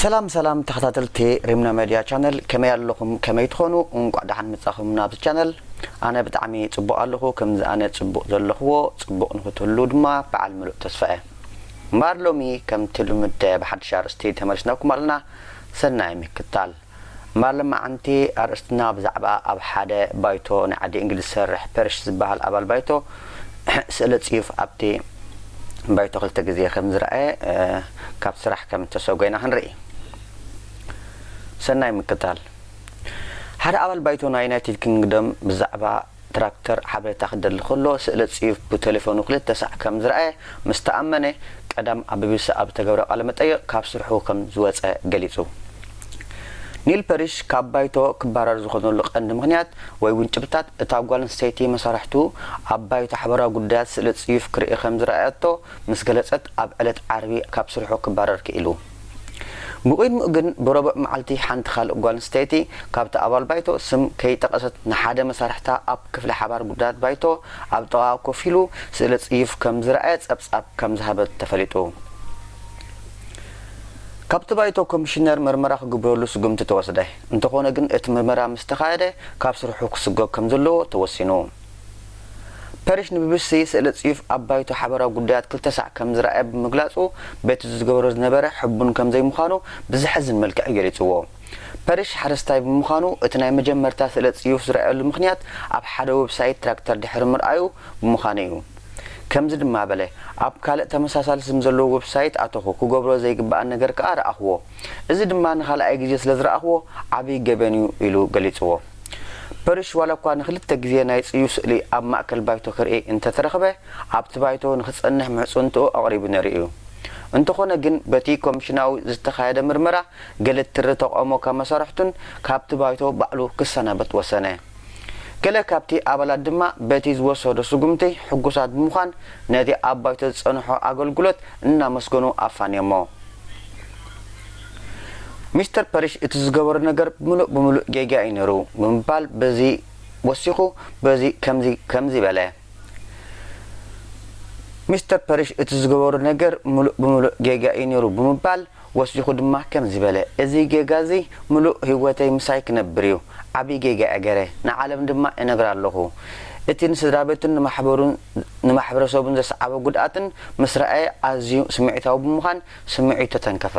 ሰላም ሰላም ተኸታተልቲ ሪምና ሜድያ ቻነል፣ ከመይ ኣለኹም? ከመይ ትኾኑ? እንቋዕ ደሓን መጻኹም ናብዚ ቻነል። ኣነ ብጣዕሚ ጽቡቕ ኣለኹ። ከምዚ ኣነ ጽቡቕ ዘለኽዎ ጽቡቕ ንኽትህሉ ድማ በዓል ምሉእ ተስፋ እየ። እምበኣር ሎሚ ከምቲ ልሙድ ብሓድሽ ኣርእስቲ ተመሊስናኩም ኣለና። ሰናይ ምክታል። እምበኣር ሎማዓንቲ ኣርእስትና ብዛዕባ ኣብ ሓደ ባይቶ ናይ ዓዲ እንግሊዝ ዝሰርሕ ፐርሽ ዝበሃል ኣባል ባይቶ ስእለ ጽዩፍ ኣብቲ ባይቶ ክልተ ግዜ ከም ዝረኣየ፣ እ፣ ካብ ስራሕ ከም እተሰጎ ኢና ክንርኢ። ሰናይ ምክታል። ሓደ ኣባል ባይቶ ናይ ዩናይትድ ኪንግደም ብዛዕባ ትራክተር ሓበሬታ ክደሊ ከሎ፣ ስእለ ጽዩፍ ብቴሌፎኑ ክልተ ሳዕ ከም ዝረኣየ ምስ ተኣመነ፣ ቀዳም ኣብ ቢ ቢ ሲ ኣብ ዝተገብረ ቃለ መጠይቕ ካብ ስርሑ ከም ዝወጸ ገሊጹ። ኒል ፐሪሽ ካብ ባይቶ ክባረር ዝኾነሉ ቀንዲ ምኽንያት ወይ እውን ጭብጥታት፣ እታ ጓል ኣንስተይቲ መሳርሕቱ ኣብ ባይቶ ሓበራዊ ጉዳያት ስእለ ጽዩፍ ክርኢ ከም ዝረኣየቶ ምስ ገለጸት፣ ኣብ ዕለት ዓርቢ ካብ ስርሑ ክባረር ክኢሉ። ብቕድሚኡ ግን ብረቡዕ መዓልቲ ሓንቲ ካልእ ጓል ኣንስተይቲ ካብቲ ኣባል ባይቶ፣ ስም ከይጠቐሰት፣ ንሓደ መሳርሕታ ኣብ ክፍሊ ሓባር ጉዳያት ባይቶ ኣብ ጥቓኡ ኮፍ ኢሉ ስእለ ጽዩፍ ከም ዝረኣየ ጸብጻብ ከም ዝሃበት ተፈሊጡ። ካብቲ ባይቶ ኮሚሽነር መርመራ ክግበረሉ ስጉምቲ ተወስደ። እንተኾነ ግን እቲ መርመራ ምስ ተኻየደ ካብ ስርሑ ክስጎግ ከም ዘለዎ ተወሲኑ። ፐሪሽ ንቢቢሲ ስእለ ጽዩፍ ኣብ ባይቶ ሓበራዊ ጉዳያት ክልተ ሳዕ ከም ዝረኣየ ብምግላጹ፣ በቲ ዝገብሮ ዝነበረ ሕቡን ከም ዘይምዃኑ ብዘሕዝን መልክዕ ገሊጽዎ። ፐሪሽ ሓረስታይ ብምዃኑ፣ እቲ ናይ መጀመርታ ስእለ ጽዩፍ ዝረኣየሉ ምኽንያት ኣብ ሓደ ዌብሳይት ትራክተር ድሕሪ ምርኣዩ ብምዃኑ እዩ። ከምዚ ድማ በለ፣ ኣብ ካልእ ተመሳሳሊ ስም ዘለዎ ዌብሳይት ኣተኹ፣ ክገብሮ ዘይግብኣኒ ነገር ከኣ ረኣኽዎ። እዚ ድማ ንኻልኣይ ግዜ ስለ ዝረኣኽዎ ዓብዪ ገበን እዩ ኢሉ ገሊጽዎ። ፐሪሽ ዋላ እኳ ንኽልተ ግዜ ናይ ጽዩፍ ስእሊ ኣብ ማእከል ባይቶ ክርኢ እንተተረኽበ፣ ኣብቲ ባይቶ ንኽጸንሕ ምሕጽንትኡ ኣቕሪቡ ነይሩ እዩ። እንተኾነ ግን፣ በቲ ኮሚሽናዊ ዝተኻየደ ምርመራ፣ ገለ ትሪ ተቓውሞ ካብ መሳርሕቱን ካብቲ ባይቶ ባዕሉ ክሰናበት ወሰነ። ገለ ካብቲ ኣባላት ድማ በቲ ዝወሰዶ ስጉምቲ ሕጉሳት ብምዃን፣ ነቲ ኣብ ባይቶ ዝጸንሖ ኣገልግሎት እናመስገኑ ኣፋንዮሞ። ሚስተር ፐሪሽ እቲ ዝገበሮ ነገር ምሉእ ብምሉእ ጌጋ እዩ ነይሩ ብምባል በዚ ወሲኹ፣ በዚ ከምዚ፣ ከምዚ በለ። ሚስተር ፐሪሽ እቲ ዝገበሮ ነገር ምሉእ ብምሉእ ጌጋ እዩ ነይሩ ብምባል ወሲኹ ድማ ከምዚ በለ፣ እዚ ጌጋ እዚ ምሉእ ህይወተይ ምሳይ ክነብር እዩ። ዓብዪ ጌጋ እየ ገይረ፣ ንዓለም ድማ እነግራ ኣለኹ። እቲ ንስድራ ቤቱን ንማሕበሩን ንማሕበረሰቡን ዘስዓቦ ጉድኣትን ምስ ረኣየ ኣዝዩ ስምዒታዊ ብምዃን ስምዒቱ ተተንከፈ።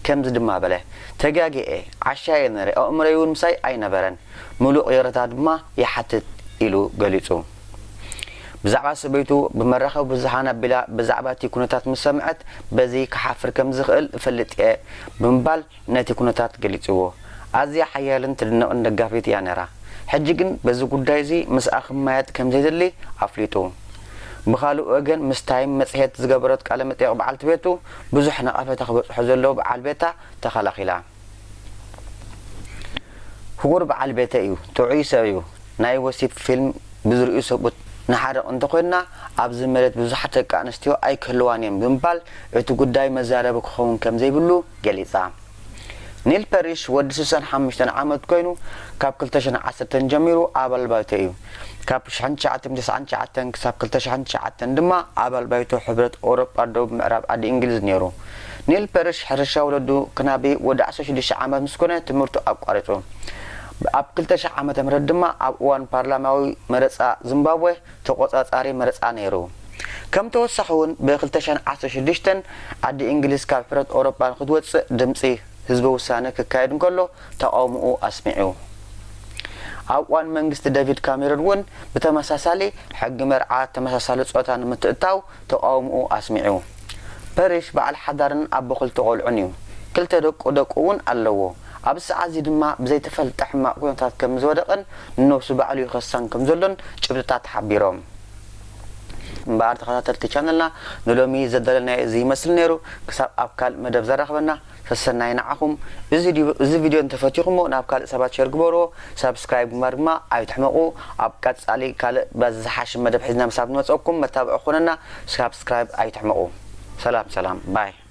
ከምዚ ድማ በለ፣ ተጋግየ እየ፣ ዓሻ እየ ነይረ፣ ኣእምሮይ እውን ምሳይ ኣይነበረን። ምሉእ ይቕሬታ ድማ ይሓትት ኢሉ ገሊጹ። ብዛዕባ ሰበይቱ ብመራኸቢ ብዙሓን ኣቢላ ብዛዕባ እቲ ኩነታት ምስ ሰምዐት፣ በዚ ክሓፍር ከም ዝኽእል እፈልጥ እየ ብምባል ነቲ ኩነታት ገሊጽዎ። ኣዝያ ሓያልን ትድነቕን ደጋፊት እያ ነይራ። ሕጂ ግን በዚ ጉዳይ እዚ ምስኣ ክመያየጥ ከም ዘይደሊ ኣፍሊጡ። ብኻልእ ወገን፣ ምስ ታይም መጽሔት ዝገበረት ቃለ መጠይቕ በዓልቲ ቤቱ፣ ብዙሕ ነቐፌታ ክበጽሖ ዘለዎ በዓል ቤታ ተኸላኺላ። ክቡር በዓል ቤተይ እዩ፣ ጥዑይ ሰብ እዩ። ናይ ወሲብ ፊልም ብዝርእዩ ሰብኡት ንሓርቕ እንተኾይንና፣ ኣብዚ መሬት ብዙሓት ደቂ ኣንስትዮ ኣይክህልዋን እየን ብምባል፣ እቲ ጉዳይ መዛረቢ ክኸውን ከም ዘይብሉ ገሊጻ። ኒል ፐሪሽ ወዲ ስሳን ሓሙሽተን ዓመት ኮይኑ፣ ካብ ክልተ ሽሕን ዓሰርተን ጀሚሩ ኣባል ባይቶ እዩ። ካብ ሽሕን ትሽዓተ ሚእትን ተስዓን ትሽዓተን ክሳብ ክልተ ሽሕን ትሽዓተን ድማ ኣባል ባይቶ ሕብረት ኤውሮጳ ደቡብ ምዕራብ ዓዲ እንግሊዝ ነይሩ። ኒል ፐሪሽ ሕርሻ ወለዱ ክናቢ ወዲ ዓሰርተ ሽዱሽተ ዓመት ምስ ኮነ ትምህርቱ ኣቋሪጹ። ኣብ ክልተ ሽሕ ዓመተ ምህረት ድማ ኣብ እዋን ፓርላማዊ መረጻ ዚምባብዌ ተቖጻጻሪ መረጻ ነይሩ። ከም ተወሳኺ እውን ብ ክልተ ሽሕን ዓሰርተ ሽዱሽተን ዓዲ እንግሊዝ ካብ ሕብረት ኤውሮጳ ንኽትወጽእ ድምጺ ህዝበ ውሳነ ክካየድ እንከሎ ተቓውሞኡ ኣስሚዑ። ኣብ እዋን መንግስቲ ዴቪድ ካሜሮን እውን ብተመሳሳሊ ሕጊ መርዓ ተመሳሳሊ ጾታ ንምትእትታው ተቓውሞኡ ኣስሚዑ። ፐሪሽ በዓል ሓዳርን ኣቦ ክልተ ቆልዑን እዩ። ክልተ ደቁ ደቁ እውን ኣለዎ። ኣብዚ ሰዓት እዚ ድማ ብዘይተፈልጠ ሕማቕ ኩነታት ከም ዝወደቐን ንነብሱ ባዕሉ ይኸሳን ከም ዘሎን ጭብጥታት ሓቢሮም። እምበኣር ተኸታተልቲ ቻነልና ንሎሚ ዘዳለናዮ እዚ ይመስል ነይሩ። ክሳብ ኣብ ካልእ መደብ ዘራኽበና ሰሰናይ ንዓኹም። እዚ ዲ-፣ እዚ ቪድዮ እንተፈቲኹሞ ናብ ካልእ ሰባት ሸር ግበርዎ። ሳብስክራይብ ምግባር ድማ ኣይትሕመቑ። ኣብ ቀጻሊ ካልእ በዚ ዝሓሸ መደብ ሒዝና ምሳብ ንመጸኩም መታብዒ ክኾነና ሳብስክራይብ ኣይትሕመቑ። ሰላም ሰላም ባይ።